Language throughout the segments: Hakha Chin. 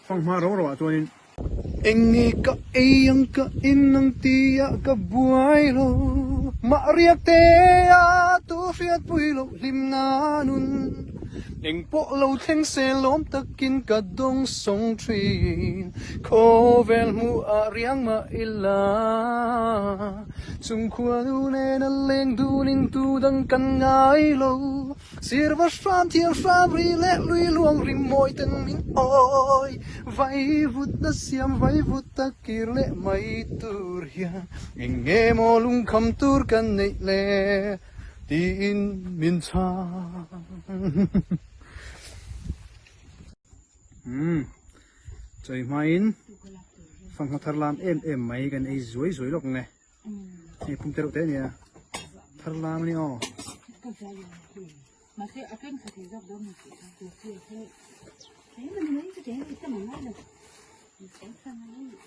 Fanghma roro ah chuanin Eng nge ka ei ang ka in ang tiah ka buai lo Mah riak te ah tu hriatpui lo hlimna nun Eng pawh lo thleng se lawm takin ka dawng sawng thin Khawvel hmuh ah riang mah ila Chungkhua nu nen a leng dun in tudang kan ngai lo Sirva hram thiang hram ri le lui luang rimawi ten min awi Vaivut na siam vaivut ta kir leh mai tur hian Eng nge maw lungkham tur kan neih le tiin min chhang. Umm chawi hmain fanghma thar lam em em mai kan ei zuai zuai lawk nge. Hei pum te reuh te ania thar lam ani aw.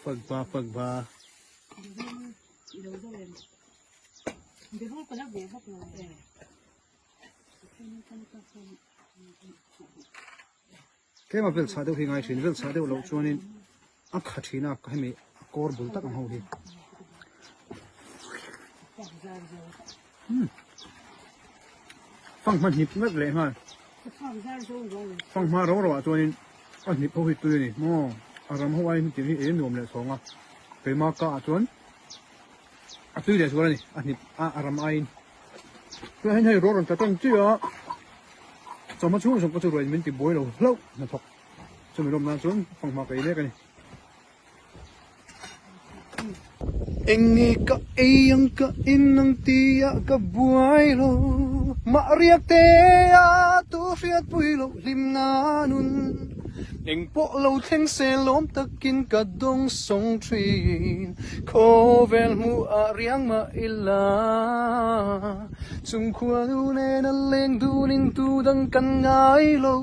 Fak ba fak ba. Tlema vel chhah deuh hi ngai thin, vel chhah deuh loh chuanin a kha thin a hemi a kawr bul tak ang ho hi. Fanghma hnip vek leh nghal. Fanghma ro ro ah chuanin a hnip ho hi tui a ni maw? A ram ho aiin hetiang hi ei a nuam leh chhawng a, keima ka ah chuan a tui leh zual a ni a hnip a ram aiin. Tunah hian hei ro rawn tla tan chiah a. Chawhma chhung zawng pawh chu ruain min ti buai lo hlauh hnathawk chumi lawm nan chuan fanghma ka ei mek a ni. Eng nge ka ei ang ka in ang tia ka buai lo mah riak te a tu hriatpui loh hlimna nun Eng pawh lo thleng se lawm takin ka dawng sawng thin Khawvel hmuh ah riang mah ila Chungkhua nu nen a leng dun in tu dang kan ngai lo.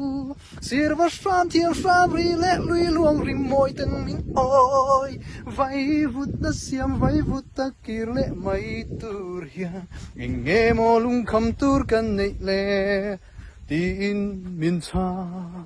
Sirva hram thiang hram ri leh lui luang rimawi ten min awi. Vaivut na siam vaivut ta kir leh mai tur hian eng nge maw lungkham tur kan neih le tiin min chhang.